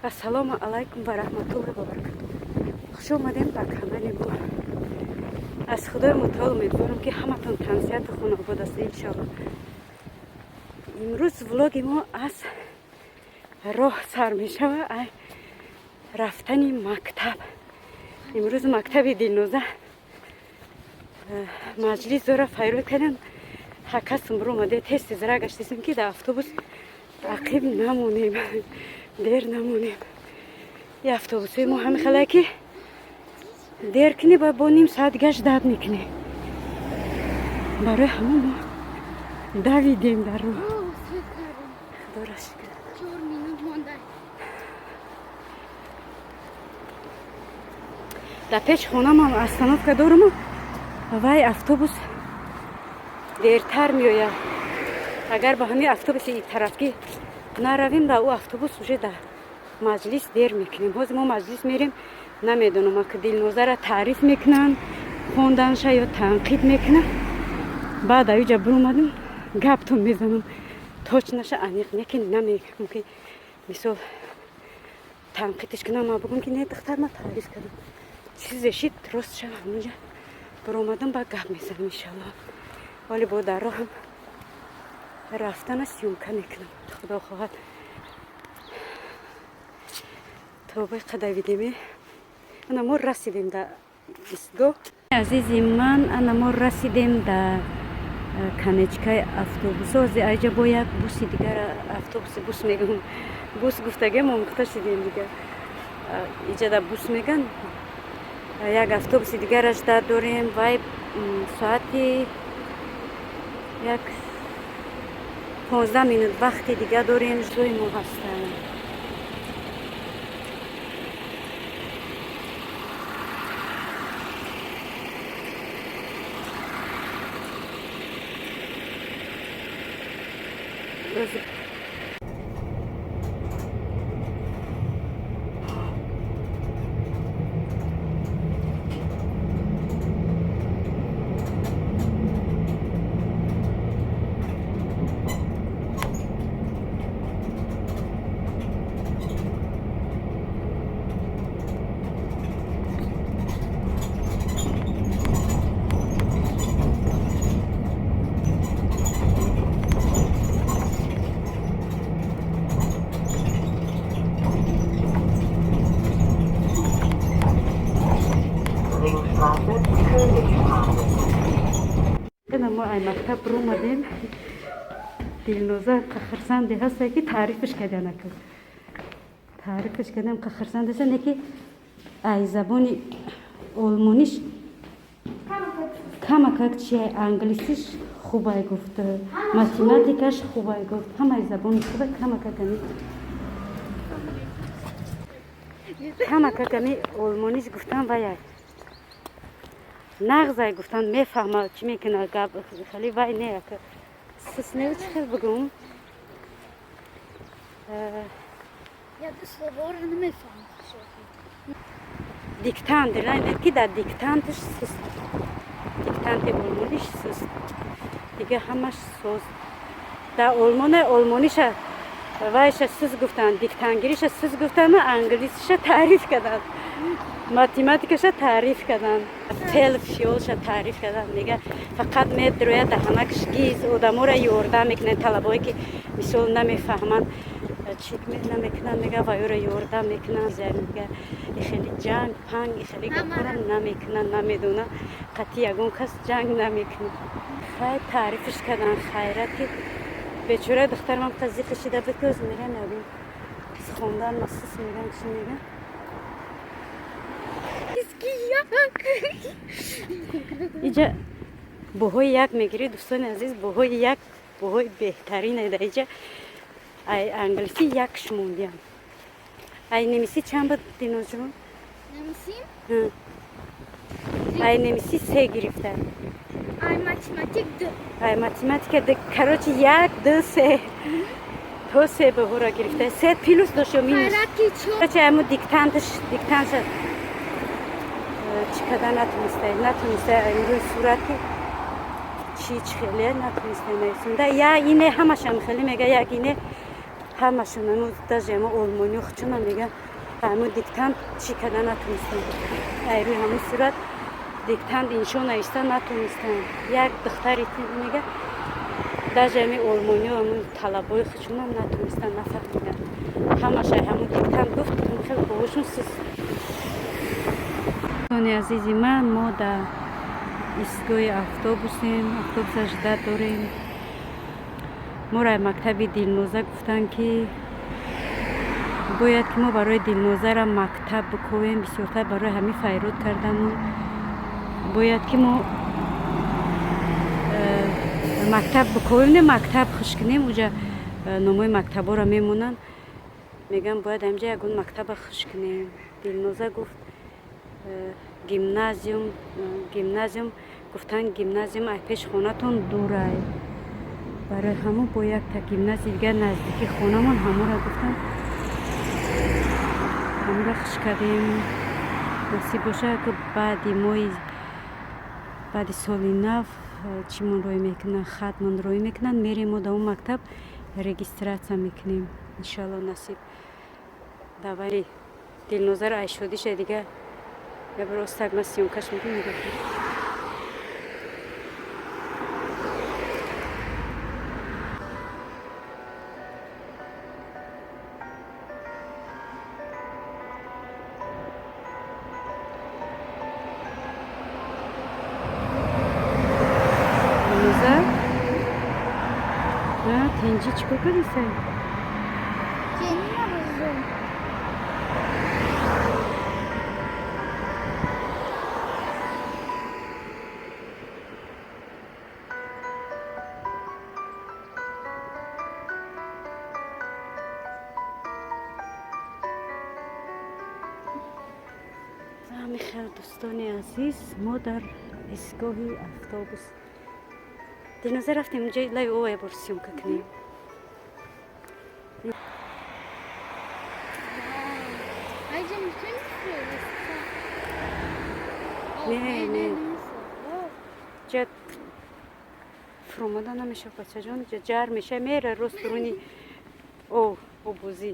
Ассалому алайкум ва раҳматуллоҳи ва баракатуҳ. Хуш омадем ба канали мо. Аз Худои мутаол умедворам, ки ҳаматон тансиҳату хонобод аст, иншоалло. Имрӯз влоги мо аз роҳ сар мешава, ай рафтани мактаб. Имрӯз мактаби Дилноза маҷлис дора, файрод кардем. Ҳакасм омаде, тез тезра гаштесем, ки дар автобус ақиб намонем, дер намонем. И автобусҳои мо ҳами хеле ки дер кунӣ, ба бо ним соат гашт дад мекунӣ. Барои ҳамон мо давидем дар роҳ. Худоро шукр. 4 минут монда. Дар пеш хонамам остановка доруму вай автобус дертар меояд. Агар ба ҳамин автобуси тарафгӣ наравем, дар ӯ автобус уже дар маҷлис дер мекунем. Ҳозир мо маҷлис мерем, намедонам, ака Дилнозара таъриф мекунанд хонданша ё танқид мекунанд. Баъд аюҷа биромадам, гаптон мезанам, точно ша аниқ неки намегам, ки мисол танқидиш кунам, ма бугум, ки не, духтар, ма таъриф кардам. Чизе шид, рост ша ҳамонҷа биромадам, ба гап мезанам, иншалло. Вале бо дар роҳам рафтана съёмка мекунам, худо хоҳад. Тобаи қадавидеме. Ана мо расидем да истгоҳ. Азизи ман, ана мо расидем да конечкаи автобусо. Ози айҷа бо як буси дигар, автобуси бус мегӯм, бус гуфтагем, омӯхта шидем дигар, иҷа да бус меган. Як автобуси дигараш да дорем, вай соати 1 15 минут вақти дига дорем. Ҷои мо ҳастанд. Ringstraße, Königstraße. Ина мо ай мактаб омадем. Дилноза хурсанде ҳаста, ки таърифш кардам, ака таърифш кардам, хурсанд аста, не ки ай забони олмониш камакак чи, англисиш хубай гуфт, математикаш хубай гуфт, ҳамаи забони хубай, камакак ами олмониш гуфтан ваяй нағзай гуфтан, мефаҳма, чӣ мекуна, гап хеле вай не, ака сис не, чӣ хел бигӯм. Я словора намефаҳмам. Диктант ки дар диктантш суст, диктанти олмониш суст, дига ҳамаш соз. Дар олмоне олмониша вайша суз гуфтанд, диктантгириша суз гуфтанд, англисиша таъриф карданд, математикаша таъриф карданд, фел фиолша таъриф карданд. Мега, фақат медрояд, даҳанакш гиз, одаморо ёрдам мекунанд, талабое ки мисол намефаҳманд, чӣ намекунанд, мега, ваёро ёрдам мекунанд. Мега, хеле ҷанг панг хеле гапҳоро намекунанд, намедонанд, қатъи ягон кас ҷанг намекунад. Хай, таърифш карданд, хайрат ки бечора духтарам тазиқа шида буд, ки оз мерам, ягон хондан масус меган, чӣ меган. Иҷа буҳои як мегирӣ, дӯстони азиз, буҳои як, буҳои беҳтарине дар иҷа. Ай англисӣ як шумондиям. Ай немисӣ чанд буд, Динозҷон? Немисӣ? Ай немисӣ се гирифта. Ай математик ду. Ай математика ду. Короче, як, ду, се, то се баҳоро гирифта. Се плюс дошт ё минус? Хайрат ки чор. Короче, аму диктантш, диктантша чӣ карда натониста, имрӯз сурати чӣ чӣ хеле натониста нависонда. Я ине ҳамашам хеле мега, як ине Ҳамашон ҳамун даже ҳамун олмониё хучона меган, ҳамун диктант чӣ карда натонистанд. Ай рӯи ҳамун сурат диктант иншо нависта натонистанд. Як духтари мега, даже ҳамин олмониё, ҳамун талабои хучонам натонистанд, нафаҳмиданд. Ҳамаш ай ҳамун диктант гуфт, хел бовошон суст. Дӯстони азизи ман, мо дар истгоҳи автобусем, автобуса ждать дорем. Моро мактаби Дилноза гуфтанд, ки бояд ки мо барои Дилнозара мактаб бикӯвем. Бисёртар барои ҳамин файрод кардамон. Бояд ки мо мактаб бикӯвем, не, мактаб хуш кунем. Уҷа номҳои мактабҳоро мемонанд, мегӯям, бояд ҳамҷа ягон мактаба хуш кунем. Дилноза гуфт гимназиум. Гимназиум гуфтанд, гимназиум ай пеш хонатон дурай. Барои ҳамон бо якта гимназия дигар наздики хонамон, ҳамонро гуфтам, ҳамонро хуш кардем. Насиб боша, ки баъди моҳи, баъди соли нав чимон рӯй мекунанд, хатмон рӯй мекунанд, мерем мо дар он мактаб, регистрация мекунем, иншоалло, насиб. Давай, Дилнозаро айшодиша дига ябр остак ма съёмка ш мекунем, нигоҳ кун. Дилноза, тинҷӣ, чӣ кор кардисай? Кенина разум. Михел, дӯстони азиз, мо дар истгоҳи автобус. Дилноза, рафтем инҷа, лави о ябор съёмка кунем. Айҷа метавонем фиристад? Не, не. Не. Ҷа фуромада намеша, бачаҷон, ҷа ҷар меша, мера рост дуруни о обозӣ.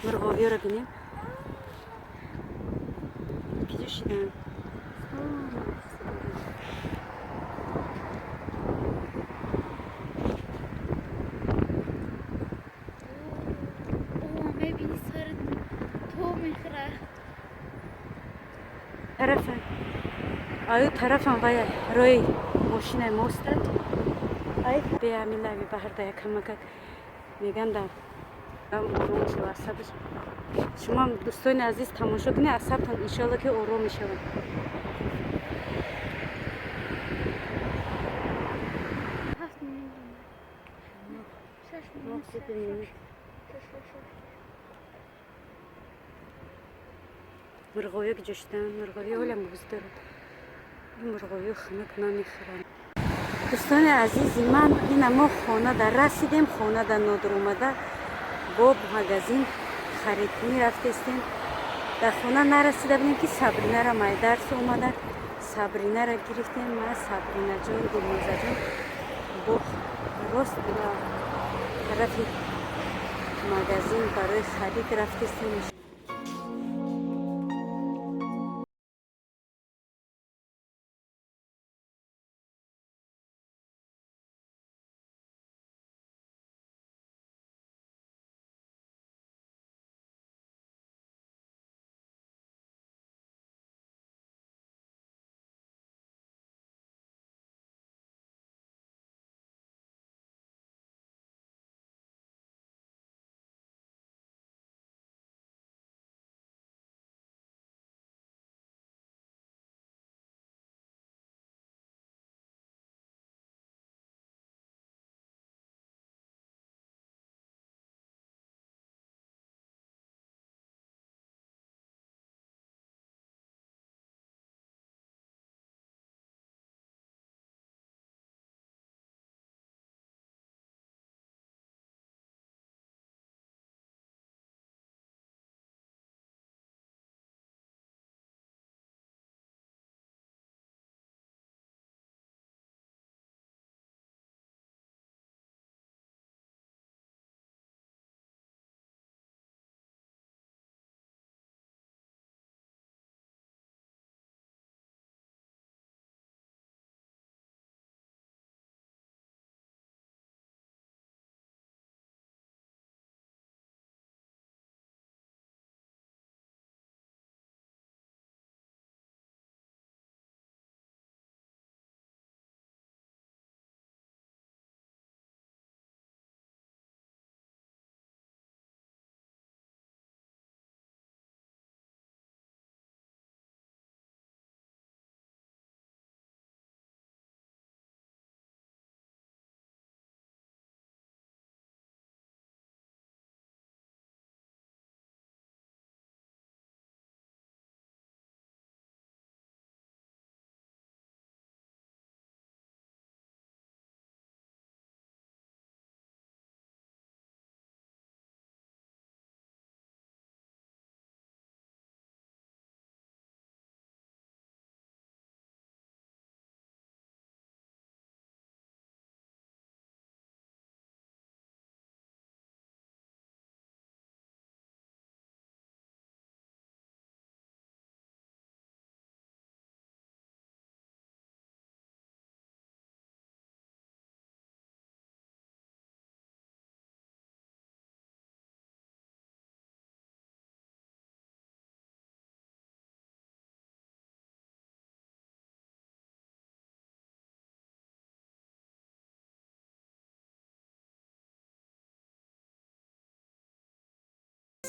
Мурғовиёро бинем, киҷо шидан. О, мебини, сар то мехӯра. Тарафа, аю тарафам вай рои мошинаи моста. Ай беами лави баҳр да якамакак меган да ором шава асабаш. Шумоам, дӯстони азиз, тамошо кунед, асабтон иншоалло ки ором мешавад. 7 минут. 6 минут. Минут. Шаш, шаш, шаш. Мурғовиё ки ҷӯшидан, мурғовиё ҳолям бӯз дорад. Ин мурғовиё хунук намехӯранд. Дӯстони азизи ман, ина мо хона да расидем. Хона да нодир омада, бо магазин харидкунӣ рафтестем. Дар хона нарасида будем, ки Сабринара майдарс омада, Сабринара гирифтем. Ма, Сабринаҷон, Дилнозаҷон бо рост ба тарафи магазин барои харид рафтестем.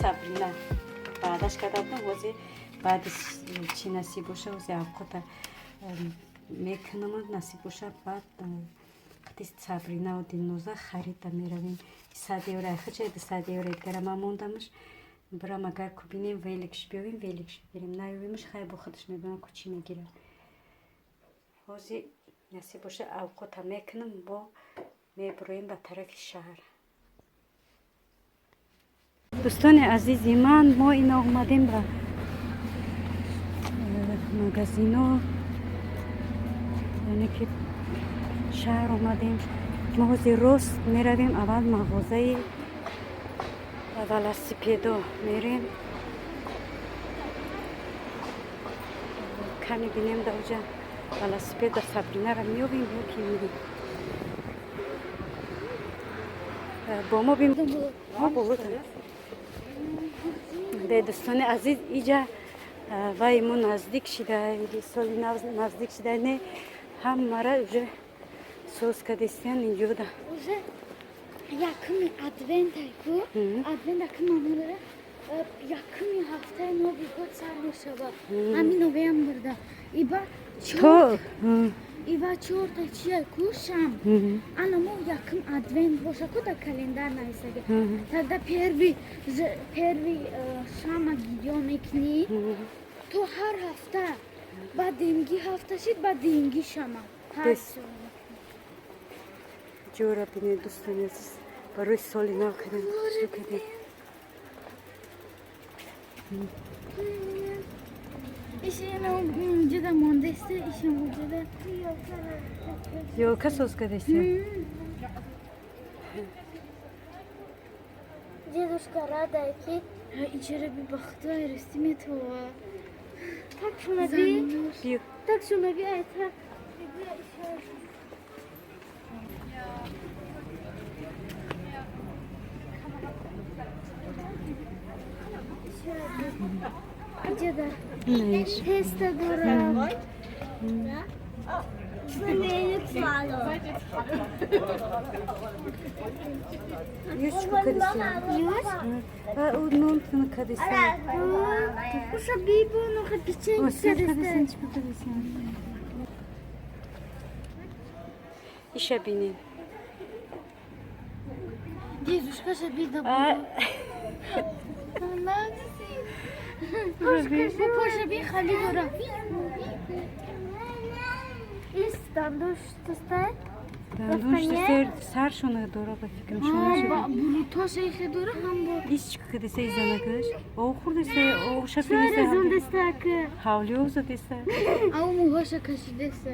Сабрина ваъдаш карда будам, ҳозир баъди чӣ насиб боша, ҳозир авқота мекунам, насиб боша, баъд қати Сабринаву Дилноза харида меравем. 100 евро хача, 200 евро дигара ман мондамаш. Бирам, агар ку бинем, великш биёвем, великш бигирем, наёвемаш, хай, бо худаш медонам ку чӣ мегирад. Ҳозир насиб боша, авқота мекунам, бо мебуроем ба тарафи шаҳр. Дӯстони азизи ман, мо ина омадем ба магазино, яъне ки шаҳр омадем. Мо ҳозир рост меравем, аввал мағозаи велосипедо мерем, каме бинем, да уҷа велосипеда Сабринара меёбем ё ки мирем. Бо мо бим, мо болота. Дӯстони азиз, иҷа вай мо наздик шида, соли нав наздик шида, не, ҳамара уже соз кадестиян инҷода. Уже якуми адвентай ку, адвент аки маъно дора, якуми ҳафтаи Новый год сар мешавад, ҳамин ноябрда. Иба то ива чорта чия ку, шам. Ана мо якум адвент боша ку, дар календар нависаги, тогда первый шама гирё мекунӣ то ҳар ҳафта, баъд димги ҳафта шид, баъд димги шама. Ҳар Ҷора бинед, дӯстони азиз, барои соли нав кардем, хушрӯ кардем. Ишинҷода мондеста, ишинҷода. Ёлка соз кардеста. Дедушка рада ки ичара би бахту айрасти метова. Так шунаби. Биё. Так шунаби айта. Иҷода. Теста дора. Ёш чӣ кардеста? Ва ӯ нон кардеста. Уша бибо нуха печенье кардеста. Чӣ кардеста? Иша бинед. Дедушка ша бида. Поша би хали дора. Дандош тастай? Дандош сер саршона дора, ба фикрам, шумо. Булутош эхе дора ҳам бо. Ис чӣ кардеста, изанакаш? О хурдеста, о шафиреста. Зундеста ки. Ҳавли озадеста. Ау муҳоша кашидеста.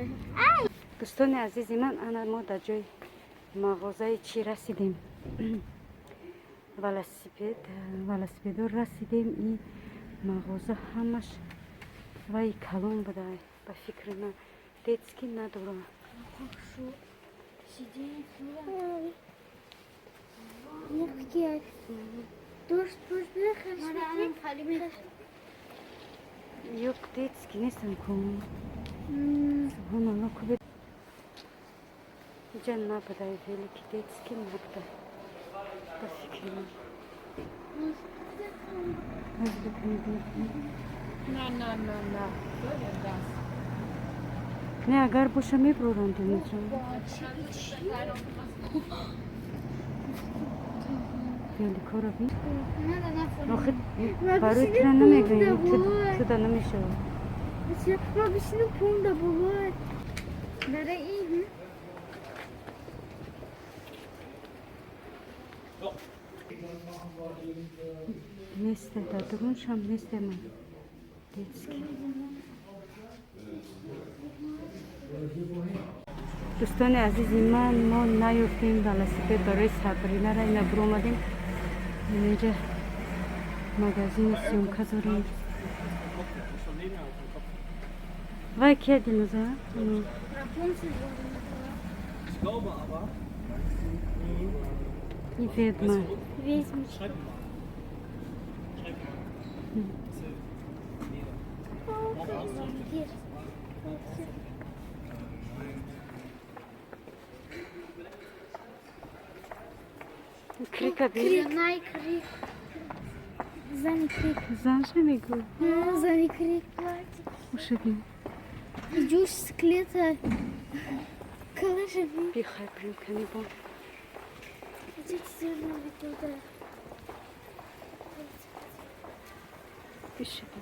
Дӯстони азизи ман, ана мо дар ҷои мағозаи чӣ расидем? Велосипед, велосипедо расидем. Ин мағоза ҳамаш вай калон буда, ба фикри ман детский надорам. Сиденье. Мягкие. Дождь пусть бля. Ёк, детский нестам ку. Субҳоналло, ку иҷа набудай, велики детский набуда, ба фикри ман. Аз бикунед. Na, na, na, na. Soll denn das? Не, агар боша, мебурам, Дилнозҷон. Великоро бин. Охи барои тура намегӯем, туда намешавад. Ма бишину пунда бувад. Дара ин. Несте, дар дуруншам несте ман детский. Дӯстони азизи ман, мо наёфтем велосипед барои Сабринара. Ина биромадем, инҷа магазини съёмка дорем. Вай кия, Дилноза? Ich glaube aber, ин ведма. Везмич. Schreib mal. Schreib mal. Nee. Gir. Крика би. Най крик. Зани крик. Занша мегӯ. Зани крик платье. Ушаби. Ҷӯш скелета. Калашаби. Бихай бирем кани бо. Бишаби.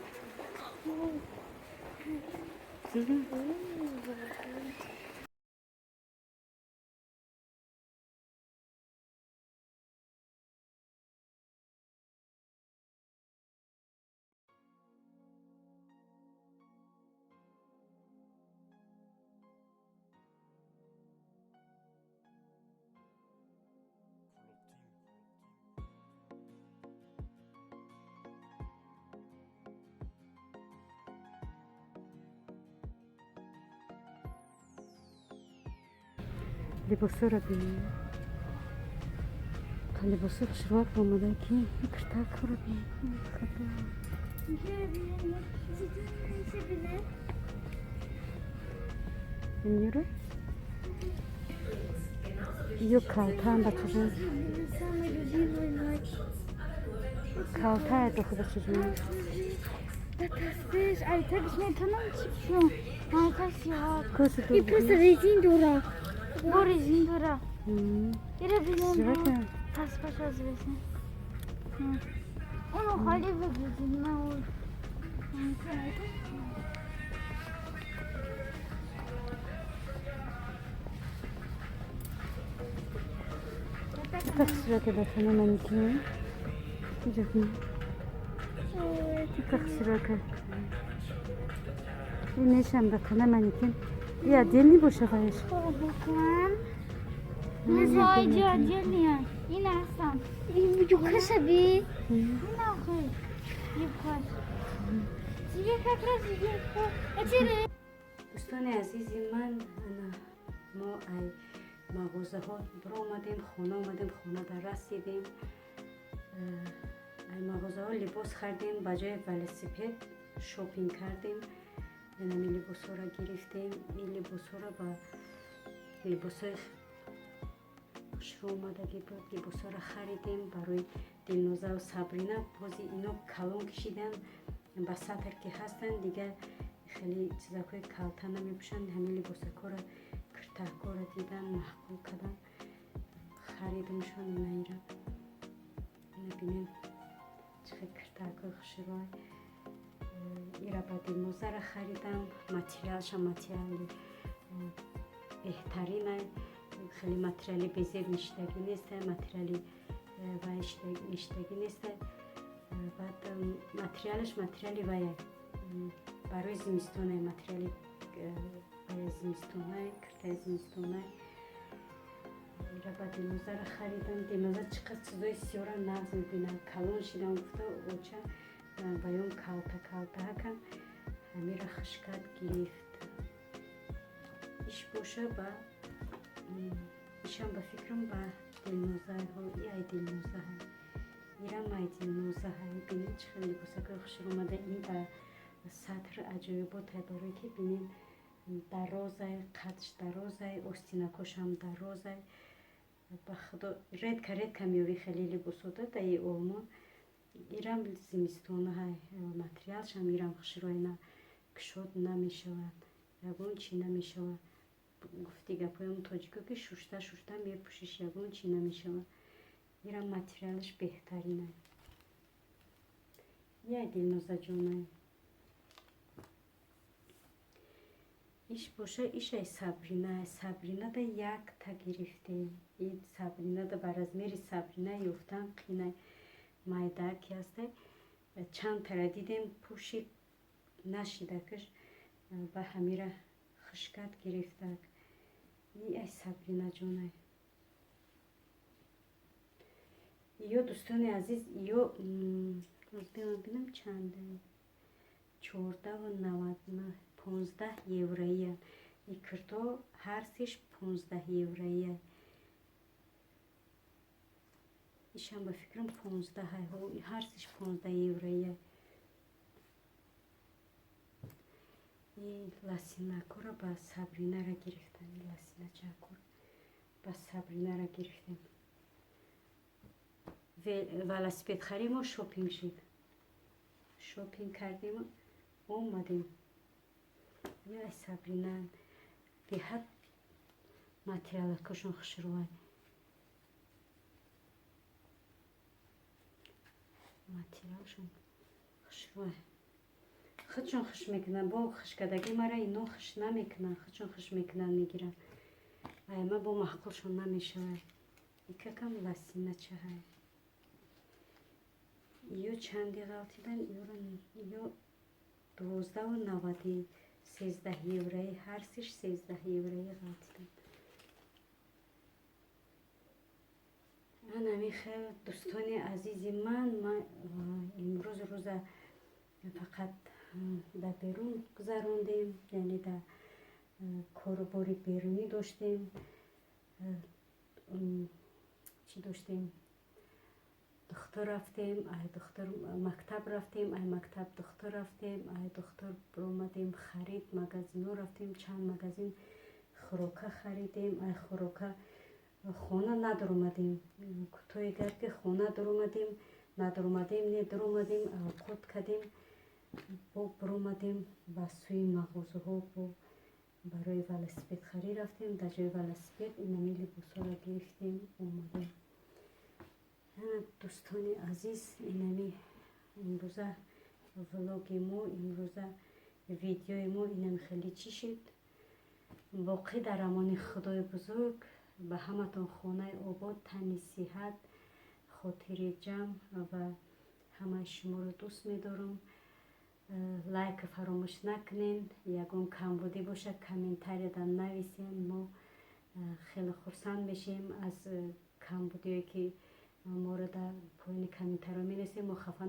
Либосҳоро бинем. Либосҳо хушрӯак омада ки киртакҳоро бинем. Инёро? Ё калтаам бачаҷон. Калтае дохи бачаҷон. Резин дора. Ира бинем. Пас аз резин. Оно холи выглядит на ул. Как хушрӯаке дар хона манекин. Иҷо Как хушрӯаке. Инешам дар хона манекин. И отдельный боша ваеш. Дӯстони азизи ман, мо ай мағозаҳо биромадем, хона омадем, хона дар расидем. Ай мағозаҳо либос харидем, ба ҷои велосипед шопинг кардем. Ами либосҳоро гирифтем. Ин либосҳоро ба либосҳои хушрӯ омадагӣ буд. Либосҳоро харидем барои Дилнозаву Сабрина. Бози ино калон кишидан, ба сатр ки ҳастанд, дигар хеле чизакҳои калта намепӯшанд. Ҳамин либосакҳоро, киртакҳоро дидан, маъқул кардан, харидамшон. Инаира ина бинем, чӣ хел киртакҳои хушрӯай. Ира ба Дилнозара харидам. Материалша материали беҳтаринай, хеле материали безеб ништагӣ неста, материали вай ништагӣ неста. Баъд материалаш материали вая барои зимистонай, материали вая зимистонай, киртаи зимистонай. Ира ба Дилнозара харидам. Дилноза чӣ қадр чизои сиёра нағз мебинад. Калон шидам, гуфта оча баён калта калта ҳакам, ҳамира хушкат гирифт. Иш боша ба ишам ба фикрам ба Дилнозаҳо, и ай Дилнозаҳай, ирам ай Дилнозаҳай. Бинед, чӣ хел либосакои хушрӯ омада. Ин ба сатр аҷоиботай, барое ки бинед, дарозай, қадш дарозай, остинакошам дарозай. Ба худо, редко редко меёвӣ хеле либосода даи Олмон. Ирам зимистонаҳай, материалшам ирам хушрӯайна, кушод намешавад, ягон чӣ намешавад. Гуфти гапҳоям тоҷико ки шушта шушта мепӯшиш, ягон чӣ намешавад. Ирам материалаш беҳтаринай. Яй Дилнозаҷонай. Иш боша ишай Сабрина. Сабринада якта гирифтем. И Сабринада ба размери Сабрина ёфтан қинай, майда ки ҳастай. Чанд тара дидем, пӯшид, нашидакаш, ба ҳамира хушкат гирифтак. И ай Сабринаҷонай. Ё дӯстони азиз, ё бинам чанд, 14,99, 15 евроия. И кирто ҳар сеш 15 евроия. Ишам ба фикрам 15, ҳар сеш 15 евроия. И лосинакҳоро ба Сабринара гирифтам. И лосиначакҳоро ба Сабринара гирифтем. Велосипедхарӣ мо шопинг шид. Шопинг кардем, омадем. Ай, Сабрина беҳад материалакошон хушрӯай, материалшон хушрӯай. Худшон хуш мекунанд, бо хушкардагӣ мара ино хуш намекунанд, худшон хуш мекунанд, мегиранд. Ай ма бо маъқулшон намешавад. Икакам лосиначаҳай. Ё чанди ғалтидан? Ё 12,90, 13 еврои, ҳар сиш 13 еврои ғалтидан. Анами хел, дӯстони азизи ман, ма имрӯз рӯза фақат дар берун гузарондем, яъне дар корубори берунӣ доштем. Чӣ доштем? Духтур рафтем, ай духтур мактаб рафтем, ай мактаб духтур рафтем, ай духтур биромадем, харид, магазинҳо рафтем, чанд магазин хӯрока харидем, ай хӯрока хона надуромадем. Кӯтоҳи гап, ки хона дуромадем, надуромадем, не, дуромадем, авқот кардем, бо биромадем ба сӯи мағозаҳо, бо барои велосипед харид рафтем. Дар ҷои велосипед инами либосҳоро гирифтем, омадем. Дӯстони азиз, инами имрӯза влоги мо, имрӯза видеои мо инами хеле чӣ шуд. Боқӣ дар амони Худои бузург. Ба ҳаматон хонаи обод, тани сиҳат, хотири ҷамъ ва ҳамаи шуморо дӯст медорам. Лайк фаромӯш накунед, ягон камбудӣ бошад, комментарияда нависен, мо хеле хурсанд мешем аз камбудиое, ки моро дар поёни комментариҳо менависем, мо хафа.